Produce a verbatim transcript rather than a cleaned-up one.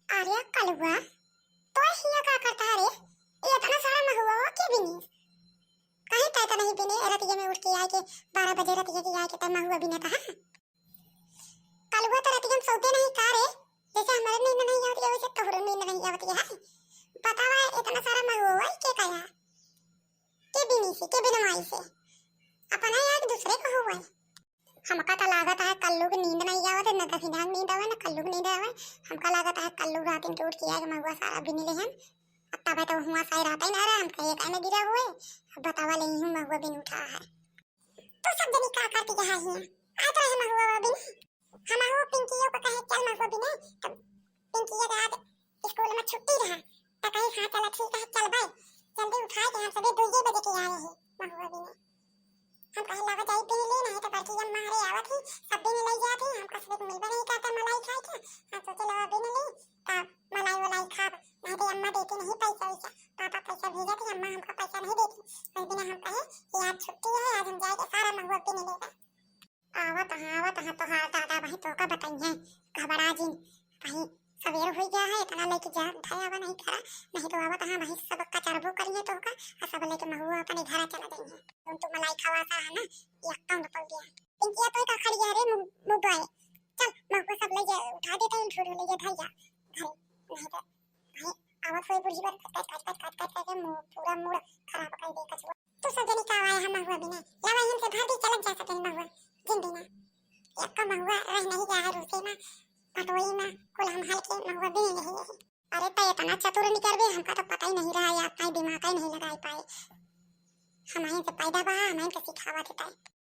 अरे कलुआ, तोर हिया का करत है रे? ये इतना सारा महुआ के बिनी? काहे तै तो नहीं बिने? रतिया में उठ के आए के, बारह बजे रतिया के आए के तै महुआ बिनत है? कलुआ तो रतिया में सोते नहीं का रे? जैसे हमारे नींद नहीं आवती है, वैसे तोहरो नींद नहीं आवती है। बतावा, इतना सारा महुआ के कहा? के बिनी से, के बिनवाई से? अपना या एक दूसरे का हुआ है। हमका तो लागत है कल्लू के नींद नहीं आवत है, न दखिना के नींद आवे, न कल्लू के नींद आवे। हमका लागत है कल्लू रात के उठ के आए के महुआ सारा बिन ले हन। अब तबे तो हुआ साई रात ही ना रहा, हम कहे काहे न गिरा हुए। अब बतावा, ले हूँ महुआ बिन उठा है। तो सब जनी का करती यहाँ ही? आत रहे महुआ बिन। हम आहू पिंकियो को कहे चल महुआ बिने, तब पिंकिया के आज स्कूल में छुट्टी रहा, तो कही हाँ चला ठीक है चल भाई, जल्दी उठाए के हम सभी दुइये बजे के आए हैं महुआ बिने। हम कहे लावा जाई बिन ले, नहीं तो बड़की अम्मा हरे आवत ही, सब बिन ले जात ही, हमका सभी को मिलबे नहीं करता मलाई खाए के। हम सोचे लावा बिन ले, तब मलाई वलाई खाब, नहीं तो अम्मा देती नहीं पैसा वैसा, पापा पैसा भेजत ही, अम्मा हमका पैसा नहीं देती। वही बिना हम कहे कि आज छुट्टी है, आज हम जाए के सारा महुआ बिन लेगा। आवत हाँ, आवत हाँ, तोहार दादा वही तोहका बताई है, घबरा जिन, वही सवेर हुई गया है, इतना लेके जा, धायावा नहीं करा, नहीं तो आवत हाँ, वही सब कचरबो करिए तोहका, और सब लेके महुआ अपने घर चला जाइए। तुम तो मलाई खवाता है ना, यक्का न पड़ गया। पिंकिया तो का खड़ी है रे, मुंह, मुंह बाए। चल, महुआ सब ले जा, उठा देता है, ढूंढ ले जा, धाई जा, घरे, नहीं तो, भाई, आवत हुए बुढ़ी बार, cut, cut, cut, cut, cut, cut, cut, मुंह, पूरा मूड खराब कर दे कचुआ। तू सब जनी का आए हम महुआ बिने, लावा इनसे भर दी, चलत जा सकेन महुआ, जिन बिना। यक्का महुआ रह नहीं गया है रूसे में, पटोई में, कुल हम हल के महुआ बिने नहीं है। अरे तो इतना चतुर निकरबे, हमका तो पता ही नहीं रहा यार, ताई दिमाग ही नहीं लगाई पाए। हम आइन से पैदा बा, हम आइन के सिखावा देता है।